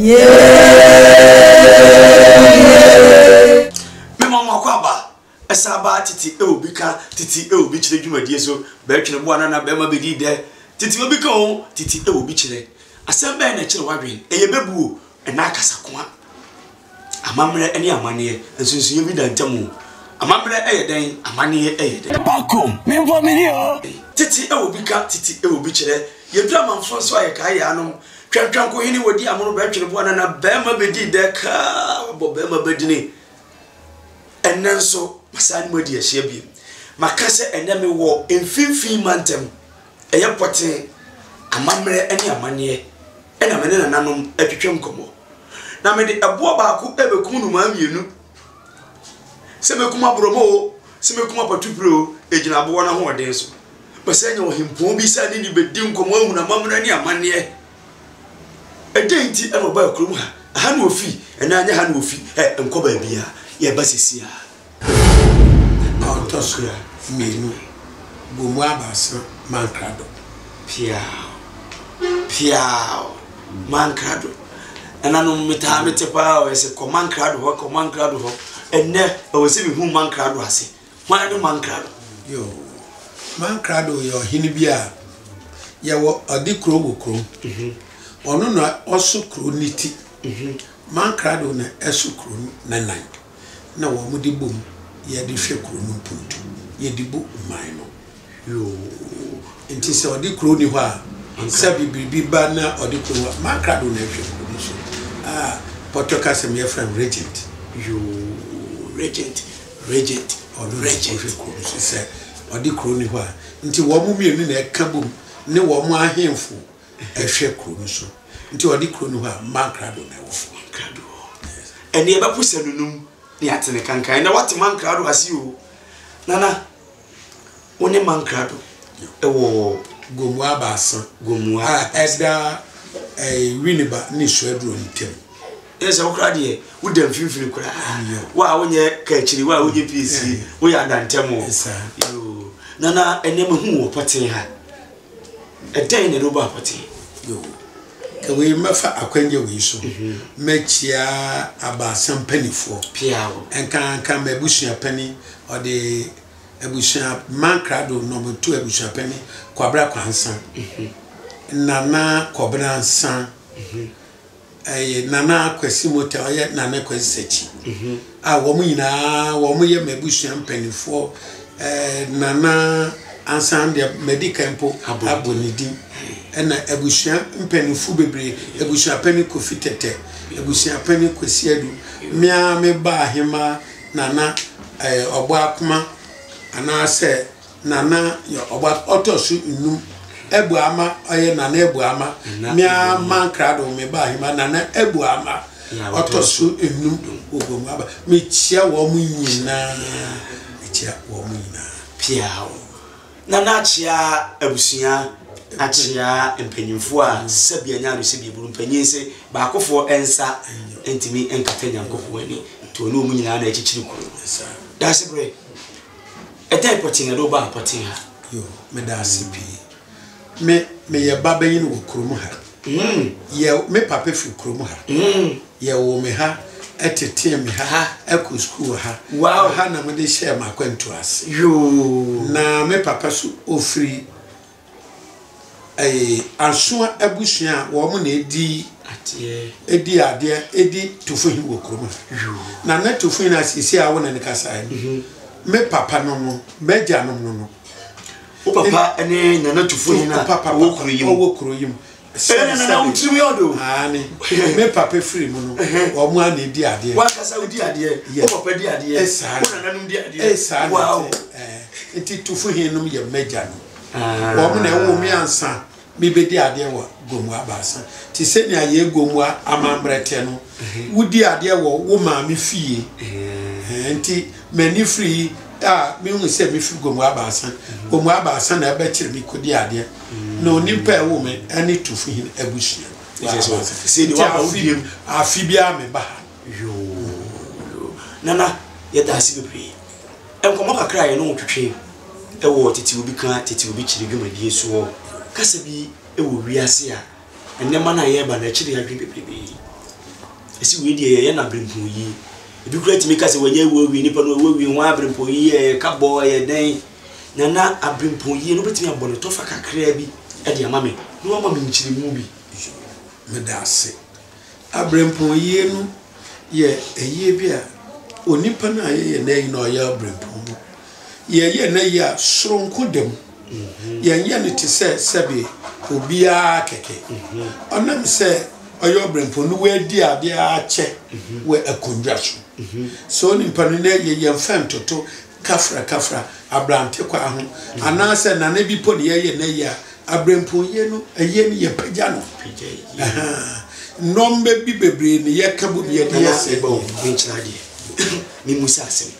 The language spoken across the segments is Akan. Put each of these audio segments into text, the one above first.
Yee! Mema mo akwaaba ɛsan ba tete ɛwɔ bi ka tete ɛwɔ bi kyerɛ dwumadie so bɛtwene boa nana bɛrima bɛdi dɛ tete obi ka o tete ɛwɔ bi kyerɛ asɛm bɛn na ɛkyerɛ wadwen ɛyɛ bɛbuo ɛna akasakoa Amammerɛ ne amanneɛ, nsonsonoeɛ bi da ntam o. Amammerɛ yɛ dɛn? Amanneɛ yɛ dɛn? Bakom, me mpo menni o. Tete wɔ bi ka, tete wɔ bi kyerɛ. Yɛduru amanfoɔ nso a, yɛkae yɛn anom. Twɛntwɛnkohene, wɔdi amono bɛtwere boa nana barima bɛdi dɛ kaa, wabɔ barima badini. Ɛnnɛ nso, masan ne mo adi ahyia bio. Maka sɛ ɛnnɛ mewɔ mfimfini mantam, ɛyɛ pɔtee, amammerɛ ne amanneɛ, ɛna me ne nananom atwitwa nkɔmmɔ. Na mede ɛboɔ baako rebɛkum nnomaa mmienu. Sɛ mɛkum aborɔma o, sɛ mɛkum apatupire o, ɛgyina aboɔ no ahoɔden so. Pɛ sɛ anya ɔhempɔn bi sɛ ne ne bɛdi nkɔmmɔ ahunu amammerɛ ne amanneɛ. Ɛdɛn nti na ɔbaa kurom ha? Ɛha na ɔfi anaa ɛnyɛ ha na ɔfi? Ɛ, nkɔ baabiara. Yɛreba seesei ara. Na ɔtɔ so mmienu, Gomu Abaasa Mankrado. Piaw! Piaw! Mankrado. Nananom, metaa mete paa o, ɛsɛ kɔ Mankrado hɔ, kɔ Mankrado hɔ. Ɛnnɛ, ɛwɔ sɛ mehu Mankrado ase. Hwan ne Mankrado? Yoo, Mankrado yɛ ɔhene bi a yɛwɔ ɔde kuro wɔ kurom. Ɔno na ɔso kuro no ti. Mankrado na ɛso kuro no nan. na wɔde bom yɛ de hwɛ kuro no mpuntu, yɛde bu man no. Yoo. Nti sɛ ɔde kuro ni hɔ a, sɛbi biribi ba na ɔde kuro hɔ a, Mankrado na ɛhwɛ kuro no so. A pɔtɔ kasa mu yɛfrɛ no regent. Yoo, regent, regent, Ɔno na regent. ɔhwɛ kuro no so sɛ ɔde kuro ni hɔ a. Nti wɔn mmienu na ɛka bom ne wɔn ahemfo ɛhwɛ kuro no so. Nti ɔde kuro no hɔ a, Mankrado na ɛwɔ hɔ. Mankrado hɔ. Ɛnneɛ ɛbɛpo sɛ nunum ne yɛate ne kankan. Ɛnɛ woate Mankrado ase o. Nana, wo ne Mankrado ɛwɔ Gomoa Abaasa Gomoa a ɛda ɛɛ Winneba ne Suaduro ntam. Ɛyɛ sɛ wo koraa deɛ woda mfimfini koraa. Wo a wonyɛ kaakyiri, wo a wonyɛ piesie, woyɛ adantam o. Yoo. Nana, ɛnɛ mahu wo wɔ pɔtee ha. Ɛdɛn na ɛde wo baa pɔtee? Yoo. Ka wei mɛfa akwanya wei so mɛkyia abaasa mpanifoɔ. Piaw. Nkanka m'abusua pani ɔde abusua mankrado nɔmɔtu abusua pani Kwabra Kwansa, Nana Kɔbena Nsa. Ɛyɛ Nana Kwasi Moteh a ɔyɛ Nana Kwasi Sakyi a wɔn nyinaa wɔyɛ m'abusua mpanimfoɔ. Ɛɛ Nana Ansan deɛ madi kan mpo abɔ ne din. Ɛna abusua mpanimfoɔ bebree, abusuapanin Kofi Tɛtɛ, abusuapanin Kwasi Adu, me ara me ba ahemaa Nana ɛɛ Ɔbɔakoma anaasɛ Nana yɛ ɔba ɔtɔ so nnum. Abuama ɔyɛ Nana Abuama. Me ara Mankrado me ba ahema Nana Abuama ɔtɔ so nnum wɔ Gomu aba. Mekyia wɔn nyinaa. Mekyia wɔn nyinaa. Piaw. Nana akyea abusua, akyea mpanyimfoɔ a sɛbi anya ano sɛbi eburu mpanyin se baakofoɔ nsa ntumi nkata Nyankopɔn ani. Nti ɔne wɔn nyinaa na akyikyiri kuro no. Daasebrɛ. Ɛdɛn pɔtee na ɛde wo baa pɔtee ha? Yo, meda ase pii. Me, meyɛ babanyin wɔ kurom ha. Yɛ, me papa firi kurom ha. Yɛwoo me ha, ɛtetee me ha, ɛkɔ sukuu wɔ ha. Wow! Ha na mede hyɛɛ m'akwantu ase. Yoo! Na me papa so, ɔfiri ɛɛ Asoa abusua a wɔn na edi edi adeɛ edi Tufuhin wɔ kurom ha. Na ne Tufuhin a sisi a wo ne no kasa yi mhm. me papa no no m'agya nom no no. Wo papa ne Nana Tufuhin a ɔwɔ kuro yi mu. Ɔwɔ kuro yi mu. Ɛyɛ na nana wo tirim yɛ ɔdɔ o. Aane, me papa firi mu no, wɔn a na edi adeɛ. Wankasa wodi adeɛ, wo papa di adeɛ, wo nananom di adeɛ. Saa na ɛte. Nti Tufuhin nom yɛ m'agya nom. Wɔn na ɛwoo me ansa mebɛdi adeɛ wɔ Gomoa Baasa. Te sɛnea yɛn Gomoa amammerɛ teɛ no, wodi adeɛ wɔ wo maame fie. Nti m'ani firi a mehu sɛ mefiri Gomoa Baasa. Gomoa Baasa na ɛbɛkyere me kɔdi adeɛ. Na onipa a ɛwoo me ne Tufuhin abusua. Nti afe biara meba ha. Yoo, Nana, yɛda ase bebree. Nkɔmmɔ kakra a yɛne wo twetwe wɔ Tete Obi Ka Tete Obi Kyerɛ dwumadie soɔ. Kasa bi wɔ wiase a nneɛma no a yɛreba no ɛkyere yɛn adwene bebrebe. Ɛsi wei deɛ yɛyɛ no aberempɔn yie. Ebi koraa tumi ka sɛ wanya awu awie, nipa no awu awie, ho aberempɔn yie, ɛyɛ kabɔ, ɛyɛ dɛn. Nana aberempɔn yie no wobɛtumi abɔ no tɔfa kakraa bi de ama me na wama me nkyerɛmu bi. Meda ase. Aberempɔn yie no yɛ ayie bi a onipa no a yɛyɛ n'ayi no a ɔyɛ aberempɔn no, yɛyɛ n'ayi a soronko da mu. Yɛnyɛ no te sɛ sɛbe obiara kɛkɛ. Ɔnam sɛ ɔyɛ ɔberempɔn no wadi adeɛ akyɛ wɔ akonnwa so. Sɛ onipa no n'ayie yɛmfa ntoto kafra kafra abrante kwaa ho anaasɛ nana bi po ne yɛyɛ n'ayie a, aberempɔn yie no ayie no yɛpagya no. Nnoɔma bi bebree ne yɛka bom yɛde yɛ sɛ. Nana menkyerɛ adeɛ, memmusa asɛm.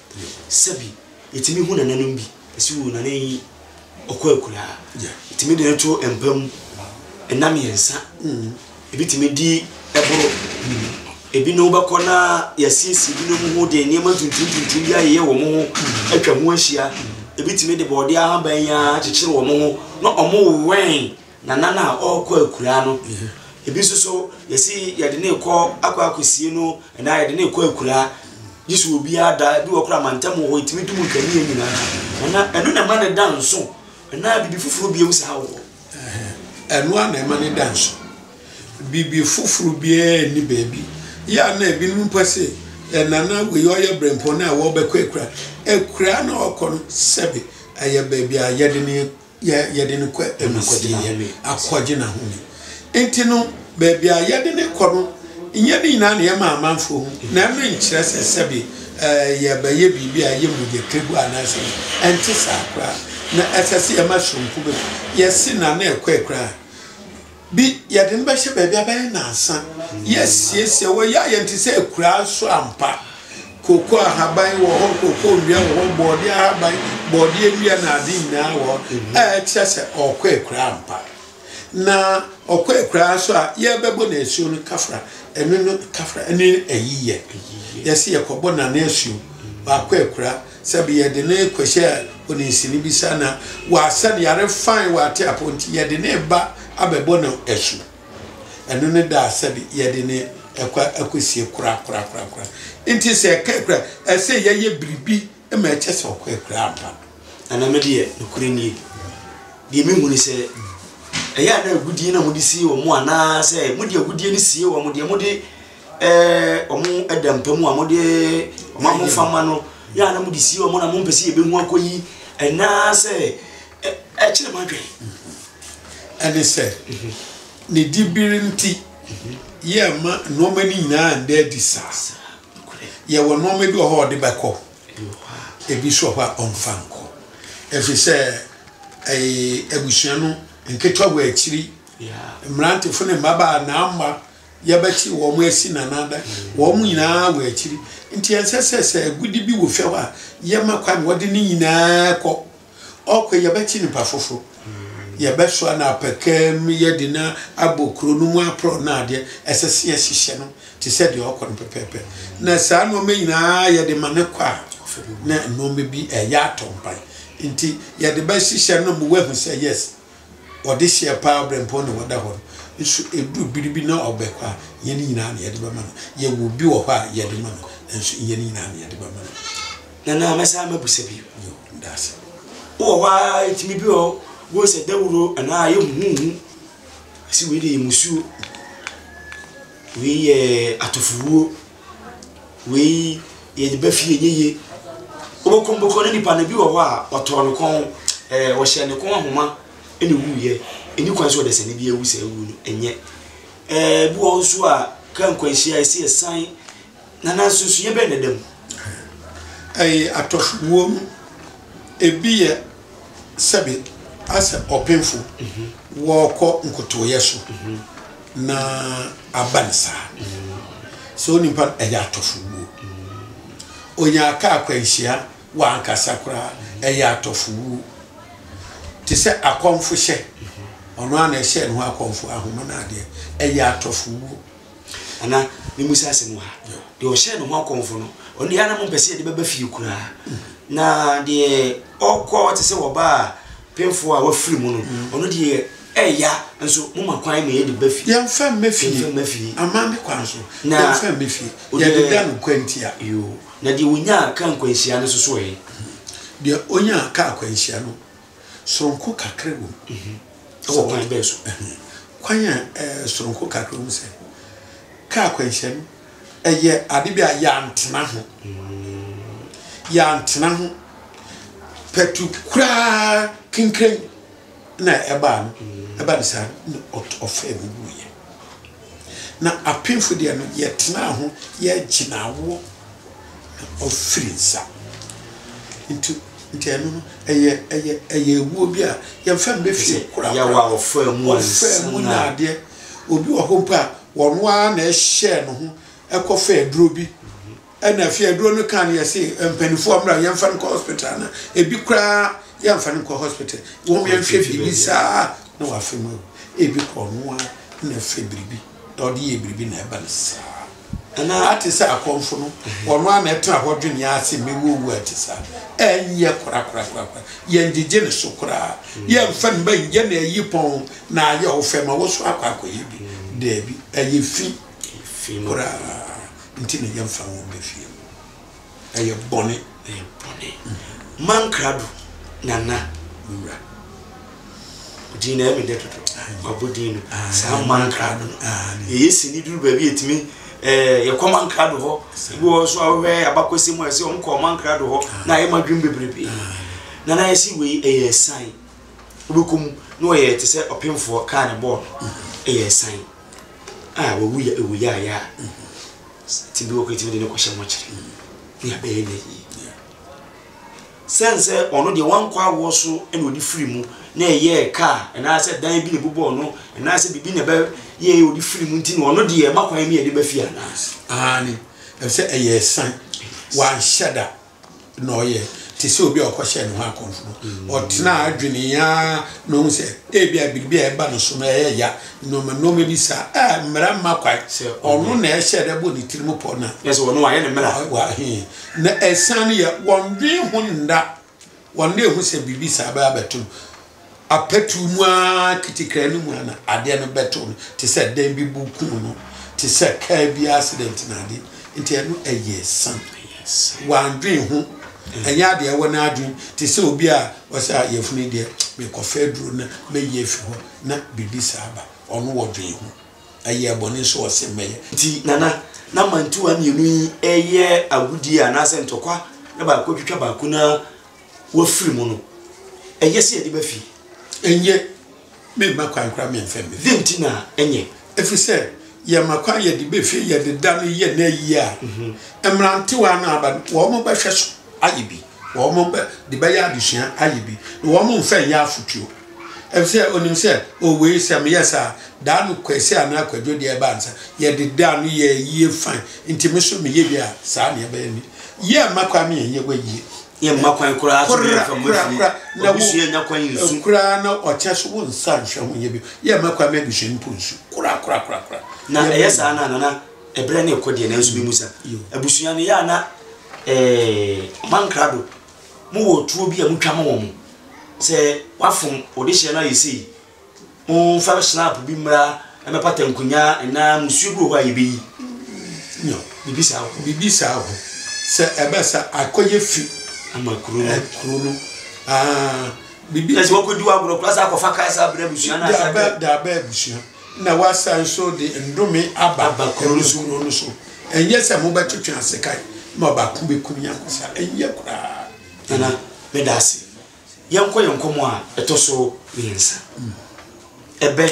Sɛbi yɛtumi hu nananom bi. Ɛsi wo nana yi ɔkɔ akuraa. Ɛtumi de no to mpa mu nna mmiɛnsa. Ebi tumi di ɛboro. Ebi ne wobɛkɔ na yɛasiesie binom ho de nneɛma tuntum tuntum bi ayeyɛ wɔn ho atwa ho ahyia. Ebi tumi de bɔɔdeɛ ahaban yi ara kyekyere wɔn ho na wɔwɛn Nana no a ɔrekɔ akuraa no, ebi nso so yɛsi yɛde no rekɔ akɔ akɔsie no anaa yɛde no rekɔ akuraa. Gye sɛ obiara da, ebi wɔ koraa mantam wɔ hɔ, yɛtumi dum nkanea nyinaa. Nana, ɛno na ɛma no da nso anaa biribi foforɔ bio saa wɔ hɔ? Ɛno ara na ɛma no da nso. Biribi foforo biara nni baabi. Yɛ a na ebinom mpo se, Nana wei ɔyɛ berempɔn a wɔbɛkɔ akuraa. Akuraa no a ɔkɔ no, sɛbe ɛyɛ baabi a yɛde no yɛ yɛde no kɔ amusieɛ akɔgye n'ahome. Nti no, baabi a yɛde no kɔ no, nyɛ ne nyinaa na yɛma amanfoɔ hu, na ɛno nkyerɛ sɛ sɛbe ɛɛ yɛbɛyɛ biribi a ɛyɛ mogyakagu anaasɛ ɛnte saa koraa. Na ɛsɛ sɛ yɛma soronko bɛ mu. Yɛse nana ɛkɔ akuraa. Bi, yɛde no bɛhyɛ baabi abɛyɛ nnansa. Yɛasiesie hɔ, yɛayɛ no te sɛ akuraa nso ampa. Koko ahaban wɔ hɔ, koko nnua wɔ hɔ, bɔɔdeɛ ahaban, bɔɔdeɛ nnua na ade nyinaa wɔ hɔ. Ɛkyerɛ sɛ ɔrekɔ akuraa ampa. Na ɔkɔ akuraa nso a, yɛbɛbɔ no asuo no kafra. Ɛno no kafra, ɛno ne ayiyɛ. Yɛse yɛkɔbɔ Nana asuo, wakɔ akuraa. Sɛbi yɛde no rekɔhyɛ oninsini bi sa na wasa no yare fine wate apɔ nti yɛde no reba abɛbɔ no asu. Ɛno ne da a sɛbi yɛde no ɛkɔ akɔsie kora kora kora kora. Nti sɛ ɛka akura ɛsɛ yɛyɛ biribi ma ɛkyɛ sɛ ɔkɔ akura ampa. Nana me deɛ nokorɛ nie, deɛ me hu ne sɛ ɛyɛ a na agudie na mode sie wɔn anaa sɛ mode agudie no sie wɔn deɛ mode ɛɛ wɔn da mpa mu a wɔde wɔn ahofama no yɛ a na wɔde sie wɔn na wɔmpɛ sɛ yɛbɛhu akɔyi anaasɛ ɛkyerɛ mo adwene. Ɛne sɛ ne dibere nti yɛmma nneɛma no nyinaa nda adi saa. Yɛwɔ nneɛma bi wɔ hɔ a ɔde bɛkɔ, ebi nso wɔ hɔ a ɔmfa nkɔ. Ɛfiri sɛ ɛyɛ abusua no nketewa wɔ akyiri, mmerantefo ne mmabaa na ama yɛbɛkye wɔn asi nanada, wɔn nyinaa wɔ akyiri. Nti ɛnsɛ sɛ sɛ agudi bi wɔ fie hɔ a, yɛma kwan ma wɔde ne nyinaa kɔ. Ɔkɔ yɛbɛkye nipa foforo. Yɛbɛsoa no apakaa mu, yɛde no abɔ kuro no mu aporɔ no adeɛ. Ɛsɛ sɛ yɛhyehyɛ no te sɛ deɛ ɔkɔ no pɛpɛɛpɛ. Na saa nneɛma nyinaa yɛde ma no kɔ a, na nneɛma bi ɛyɛ atɔ mpan. Nti yɛde bɛhyehyɛ no ma wahu sɛ yes, Ɔde hyeɛ paa berɛmpɔn na wada hɔ no nso ɛduru bere bi na ɔbɛkɔ a, nyɛ ne nyinaa na yɛde bɛma no. Yɛwɔ bi wɔ hɔ a yɛde ma no, nanso nyɛ ne nyinaa na yɛde bɛma no. Nana mɛsan mabisa bio. Yo, meda ase. Wowɔ hɔ ara ɛtumi bi wɔ hɔ wohu sɛ dawuro anaa ayɛ huhuhu ɛsi wei deɛ yɛ musuo wei yɛ atɔfowuo Wei yɛde ba fie ɛnyɛ yie. Wobɛkɔ mu bɛkɔ na nipa no bi wɔ hɔ a ɔtɔɔ ne kɔn ɛɛ ɔhyɛ ne kɔn ahoma ɛna ewuiɛ. Ɛni kwan sɛ ɔdasani bi awu saa wu no ɛnyɛ. Ɛɛ bi wɔ hɔ nso a kaa nkwanhyia ɛsɛ yɛsan nana nsunsuiɛ bɛn na ɛda mu? Ɛyɛ atɔfowuo no ebi yɛ sɛbe asɛ ɔpemfo wɔɔkɔ nkotoyɛ so. Na aba no saa. Sɛ onipa no ɛyɛ atɔfowuo. Onyaa kaa akwanhyia wankasa koraa ɛyɛ atɔfowuo. Te sɛ akɔmfohyɛ, ɔno ara na ɛhyɛɛ ne ho akɔmfo ahoma no adeɛ, ɛyɛ atɔfowuo. Nana, memmisa asɛm wɔ ha. Deɛ ɔhyɛɛ ne ho akɔmfo no, ɔno deɛ na mompɛ sɛ yɛde bɛba fie koraa. Na deɛ ɔkɔ te sɛ ɔbaa pemfoɔ a wafiri mu no, ɔno deɛ. Ɛya nso moma kwan ma yɛde ba fie. Yɛmfa mma fie. Yɛmfa mma fie. Amanne kwan so. Na Yɛmfa mma fie. Yɛde da no kwantia. Yoo. Na deɛ ɔnyaa kaa nkwanhyia no nso so ɛ? Deɛ ɔnyaa kaa akwanhyia no, soronko kakra wɔ mu. Ɛwɔ kwan bɛn so? Kwan a soronko kakra wɔ mu sɛ, kaa akwanhyia no, ɛyɛ ade bi a yɛantena ho. Yɛantena ho. Pɛtu koraa kinkran na ɛbaa no, ɛba no saa na ɔfaa mu wuiɛ. Na apemfo deɛ no, yɛtenaa ho, yɛgyina awoɔ na ɔfiri nsa. Nti, nti ɛno no, ɛyɛ, ɛyɛ, ɛyɛ ewuo bi a yɛmfa mmɛ fie korakora. Yaw a ɔfaa mu ansa Ɔfaa mu na adeɛ. Obi wɔ hɔ mpo a, ɔno ara na ɛhyɛɛ ne ho ɛkɔfaa aduro bi. Ɛna afei aduro no kaa no yɛse mpaninfoɔ mmra yɛmfa no nkɔ hospital ana ebi koraa yɛmfa no nkɔ hospital wɔn yɛnhwɛ biribi saa na wafe mu awu ebi kɔ ɔno ara na ɛfɛ biribi na ɔde yɛ biribi na ɛba no saa Ɛna ate sɛ akɔmfo no ɔno ara na ɛtena hɔ dwene yɛn ase mɛwu owu a ɛte saa ɛnyɛ korakorakorakora yɛngyegye ne so koraa yɛmfa no ba nyɛ na ayi pɔn na ayɛ ɔfɛ ma wo so akɔ akɔyɛ bi daabi ɛyɛ fi koraa Nti na yɛmfa wɔn mma fie mu. Ɛyɛ bɔne. Ɛyɛ bɔne. Mankrado Nana. Wura. Din no ɛyɛ me dɛ dodo. Wabɔ din no. Saa Mankrado no. Yɛyɛ sini duru baabi yɛtumi ɛɛ yɛkɔ Mankrado hɔ. Ebi wɔ hɔ so a wohwɛ abakɔsɛm mu a yɛsɛ wɔn kɔ Mankrado hɔ na ayɛ ma dwom bebrebe. Nana yɛsi wei ɛyɛ ɛsan. Wobɛkɔ mu na ɔyɛ te sɛ ɔpemfoɔ kaa ne bɔɔl no. Ɛyɛ ɛsan. A wawu yɛ ewu yaaya a ti bi wɔ kɔ etimi de ne kɔhyɛ mɔkyere ne abɛyɛ ne yie sɛn sɛ ɔno deɛ wankɔ awoɔ so ɛna ɔde firi mu na ɛyɛɛ kaa ɛnaasɛ dan bi na ɛbobɔɔ no ɛnaasɛ biribi na ɛbɛyɛ ɔde firi mu nti na ɔno deɛ ɛma kwan mi yɛde ba fie anaa. Aane, ɛfisɛ ɛyɛ ɛsan, wanhyɛ da. na ɔyɛ te sɛ obi a ɔkɔhyɛɛ ne ho akɔmfo no. Ɔtenaa adwenee ara na ohu sɛ ebia biribi a ɛba ne so no ɛyɛ ya, nneɛma nneɛma bi saa a mmara mma kwan. Ɔno na ɛhyɛ da bɔ ne tirim pɔ na. Yɛ sɛ ɔno wayɛ ne mmara. Wa he. Na ɛsan no yɛ wɔndwen ho nna, wɔn na ehu sɛ biribi saa bɛba abɛto no. Apatuw mu ara kitikra no mu ara na adeɛ no bɛto no te sɛ dan bi bu kum no, te sɛ kaa bi accident na ade. Nti ɛno ɛyɛ san. Wandwen ho. Ɛnyɛ adeɛ ɛwɔ n'adwen te sɛ obi a ɔsɛ a yɛfunu yi deɛ mekɔfa aduro na mɛyi afi hɔ na biribi saa ba. Ɔno wɔdwen ho. Ɛyɛ bɔne nso ɔse mɛyɛ. Nti Nana, na mantuwa mmienu yi ɛyɛ agodie anaasɛ ntɔkwa na baako atwitwa baako na wafiri mu no, ɛyɛ sɛ yɛde ba fie? Ɛnyɛ. Memma kwan koraa memfa mmɛ fie. Dɛn nti na ɛnyɛ? Ɛfiri sɛ yɛma kwan yɛde ba fie, yɛde da no yɛ n'ayie a, mmerantewa no aba no, wɔbɛhwɛ so ayɛ bi. Wɔde bɛyɛ adesua ayɛ bi. Na wɔmfa nyɛ afotuo. Ɛfiri sɛ ɔnim sɛ, o wei sɛ meyɛ saa a, daa no Kwasi anaa Kwadwo deɛ ɛba ansa. Yɛde da no yɛ ayie fine. Nti me nso meyɛ bi a, saa na ɛbɛyɛ me. Yɛmma kwan ma yɛnyɛ w'ayie. Yɛmma kwan koraa so yɛmfa mma fie. Abusua nya kwan nsu. Koraa na ɔkyɛ so wo nsa nhwɛ ho nyɛ bi. Yɛmma kwan ma abusua mpo nsu. Koraa koraa koraa koraa. Na ɛyɛ saa na nana ɛbrɛ ne ɛkɔ deɛ nanso memu sa. Abusua no yɛ a na ɛɛ mankrado mo wɔ tuo bi a motwa ma wɔn sɛ wafom ɔde hyɛ no ayɛ sei. Momfa snap bi mmra mmɛpata nkonya anaa musuo bi wɔ hɔ a yɛbɛyi. No. Biribi saa wɔ hɔ. Biribi saa wɔ hɔ. Sɛ ɛbɛ sɛ akɔyɛ fi. Ama kuro no. Kuro no. Aa biribi. Na sɛ wakɔdi w'agorɔ koraa sɛ akɔfa kaa saa brɛ abusua no asa. De aba abusua. Na wasan nso de ndome aba. Aba kuro no so. Kuro no so. Ɛnyɛ sɛ mobɛtwetwe asekan ma ɔbaako bɛkum yanko saa. Ɛnyɛ koraa. Nana, meda ase. Yɛnkɔ yɛn nkɔmmɔ a ɛtɔ so mmiɛnsa. Ɛbɛ,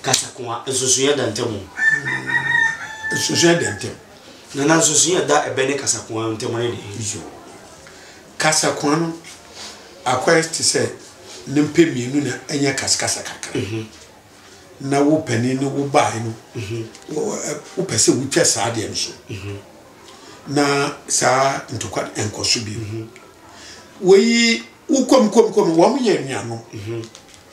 kasakoa, nsonsonoeɛ da ntam o. Nsonsonoeɛ da ntam. Nana, nsonsonoeɛ a ɛda ɛbɛ ne kasakoa ntam no deɛ? Yo. Kasakoa no, akɔyɛ te sɛ ne mpɛ mmienu na ɛnyɛ kasakasa kakra. Mhm. Na wo panin no wo bae no, mhm. wopɛ sɛ wotwa saa adeɛ no so. Mhm. Na saa ntɔkwa nkɔ so bio. Wei wo kɔm kɔm kɔm wɔn yɛ anuanom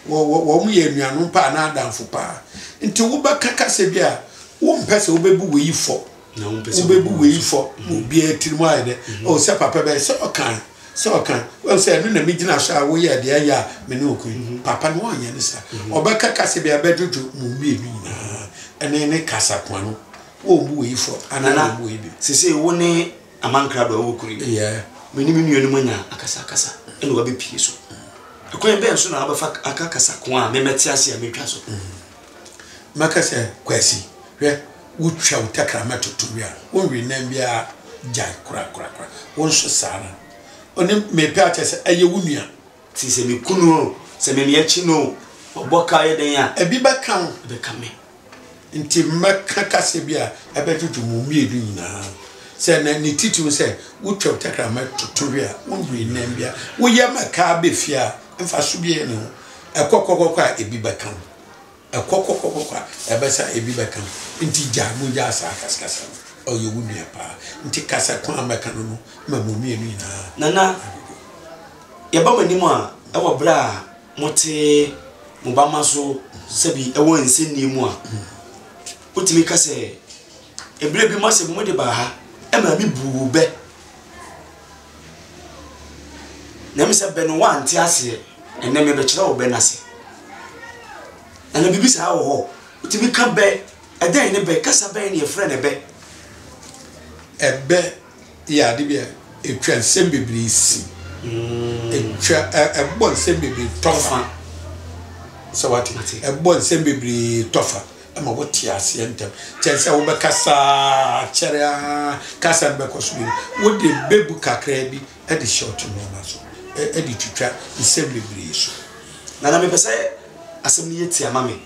wɔ wɔ wɔn yɛ anuanom paa na adamfo paa nti wobɛka kasa bi a wompɛ sɛ wobɛbu wei fɔ wobɛbu wei fɔ ma obiara tirim ayɛ dɛ ɔ sɛ papa bɛyɛ sɛ ɔkan. Sɛ ɔka, wahu sɛ ɛno na megyina so a woyɛɛ deɛ ɛyɛ a me ne wo ko yi. Papa no ɔnyɛ no saa. Ɔbɛka kasa bi a ɛbɛdwodwo mo mmienu nyinaa. Ɛne ne kasa ko ano. Wɔmmu wei fɔ anaa Nana, wɔmmu wei bi. seesei wo ne Amankrado a wowɔ kuro yi mu. Yeah. Me ne me nuanom anya akasakasa ɛna wabɛpie so. Ɛkwan bɛn so na wabɛfa aka kasa ko a mɛmɛte ase a mɛtwa so? Mɛka sɛ, Kwasi, hwɛ, wotwa wo tɛkrɛma toto wie a, wonwe nam biara gyae korakorakora. Wo nso saa ara. Ɔne mepɛ akyerɛ sɛ ɛyɛ wo nua. Nti sɛ meku no o, sɛ me meakyi no o, ɔbɔ ka yɛ dɛn a. Ebi bɛka wo. Ɛbɛka me. Nti mɛka kasa bi a ɛbɛdwodwo mo mmienu nyinaa. Sɛ na ne titiriw sɛ wotwa wo tɛkrɛma toto wie a, wonwe nam biara. Woyɛ ma kaa ba fie a, mfaso biara nni ho. Ɛkɔ kɔkɔkɔ a, ebi bɛka wo. Ɛkɔ kɔkɔkɔkɔ a, ɛbɛsa ebi bɛka wo. Nti gyae, mongyaa saa akasakasa no. Ɔyɛ wo nua paa. Nti kasa ko a mɛka no no ma mo mmienu nyinaa Nana, adwodwo. yɛba mo anim a, ɛwɔ berɛ a mote mo bamma so sɛbi ɛwɔ nsɛnnie mu a, wotumi ka sɛ, ɛberɛ bi mo asɛm mode baa ha, ɛmaa me buu bɛ. Na ɛmi sɛ bɛ no woante aseɛ, ɛnnɛ mebɛkyerɛ wo bɛ no ase. Nana biribi saa wɔ hɔ, wotumi ka bɛ, ɛdɛn ne bɛ, kasa bɛn ne yɛfrɛ no bɛ? Ɛbɛ yɛ ade bi a ɛtwa nsɛm bebree si. Ɛtwa, ɛbɔ nsɛm bebree tɔfa. Sɛ wate, ɛbɔ nsɛm bebree tɔfa. ma wote aseɛ ntɛm kyɛn sɛ wobɛkasa akyɛre ara kasa no bɛkɔ so bio. Wode bɛbu kakraa bi de hyɛ ɔto nneɛma so de twitwa nsɛm bebree so. Nana mepɛ sɛ asɛm no yɛ tia ma me.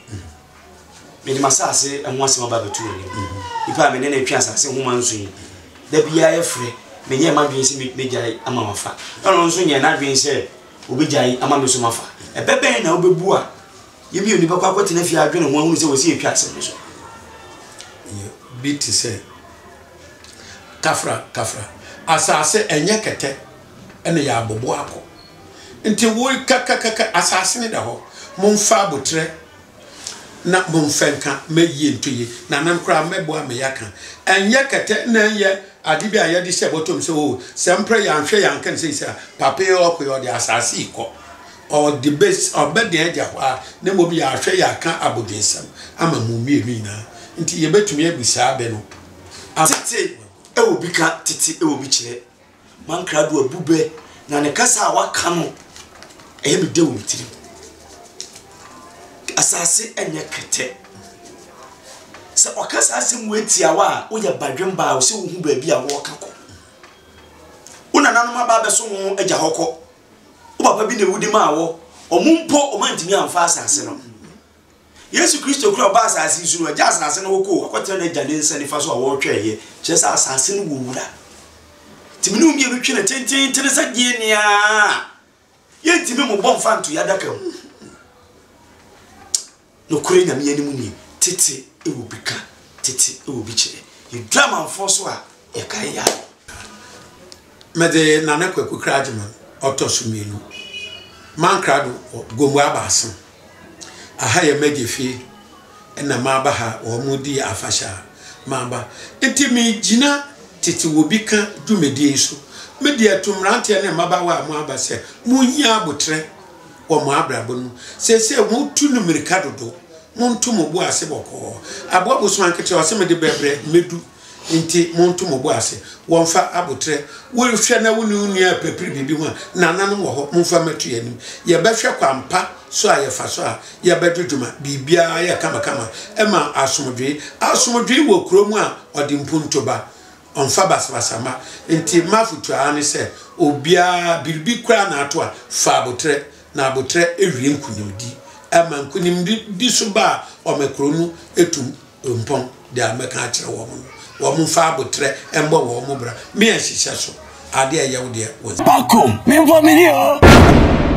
Mede m'asase ho asɛm aba abɛto w'anim. Nipa a me ne no retwe asase nhoma nso yi, da biara yɛfrɛ, menyɛɛ m'adwene sɛ mɛgyae ama wafa. Ɛna ɔno nso nyɛɛ n'adwene sɛ ɔbɛgyae ama me nso mafa. Ɛbɛ bɛn na wobɛbu a Yɛn mmienu bɛkɔ akɔtena fie adwene ho ahunu sɛ wɔsi yɛtwa asɛm no so. Yɛ bi te sɛ kafra kafra. Asase ɛnyɛ kɛtɛ ɛna yɛ abobo akɔ. Nti wo kakakaka asase no da hɔ. Momfa abotrɛ na momfa nka mɛyie nto yie. Nanom koraa mɛboa ma yɛaka. Ɛnyɛ kɛtɛ na ɛnyɛ ade bi a yɛde hyɛ bɔtɔm sɛ oo sɛ mprɛ yɛanhwɛ yɛanka no seisei a papa yi ɔkɔ yi ɔde asase yi kɔ. Ɔde bɛ ɔbɛden agya hɔ ara, na mmom yɛahwɛ yɛaka abodwensɛm ama mo mmienu nyinaa. Nti yɛbɛtumi abu saa bɛ no ama. Tete wɔ bi ka, tete wɔ bi kyerɛ. Mankrado abu bɛ, na ne kasa a waka no, ɛyɛ me dɛ wɔ me tirim. Asase nyɛ kɛtɛ. Sɛ ɔka saa asɛm wei tiawa a, woyɛ badwemba a, ɔsɛ wohu baabi a wɔreka kɔ. Wo nananom aba abɛso wo agya hɔ kɔ. Wo papa bi na ewu de maa wɔ. Wɔn mpo, wɔantumi amfa asase no. Yesu Kristo kura ɔbaa asase yi so no, agya asase no kɔ, akɔtena n'agya ne nsa nifa so a wɔretwɛn yɛ. Kyerɛ sɛ asase no wɔ wura. Nti me ne wo mmienu twe no tententen sɛ deɛ nea yɛntumi mmobɔ mfa nto yɛ adaka mu. Nokorɛ Nyame anim nie, tete wɔ bi ka, tete wɔ bi kyerɛ. Yɛduru amanfoɔ so a, yɛkae Yah. Medze Nana Kwaku Kragyeman ɔtɔ so mienu, Mankrado wɔ Gomu Abaase. Aha yɛ m'egya fie na maba ha wɔdii afahyɛ a maba. Ntsi megyina tete wɔ bi ka dwumadie yi so. Mede ato mmeranteɛ ne mmabaawa a moaba sɛ monhia aboterɛ wɔ mo abrabɔ no mu. Seesei motu no mmirika dodo. Monto mo bo ase bɔkɔɔ. Aboa bosoma nketewa, ɔse mede brɛbrɛ mɛdu, nti monto mo bo ase. Wɔmfa aboterɛ. Wohwɛ na wo ne wo nua repirepire biribi ho a, nananom wɔ hɔ, momfa mmɛto yɛn anim. Yɛbɛhwɛ kwan pa so a yɛfa so a yɛbɛdwodwo ma biribiara yɛ kamakama. Ɛma asomdwoe. Asomdwoe wɔ kuro mu a, ɔde mpunto ba. Ɔmfa basabasa mma. Nti m'afotu ara ne sɛ, obiara, biribi koraa na ato a, fa aboterɛ, na aboterɛ wie nkunimdi. Ɛma nkunimdi so ba a, ɔma kuro no tu mpɔn. Deɛ mɛka akyerɛ wɔn no, wɔmfa aboterɛ mmɔ wɔn bra. Me nhyehyɛ so, adeɛ a ɛyɛ wo deɛ, wo nsa. Back home, me nfa me ni o.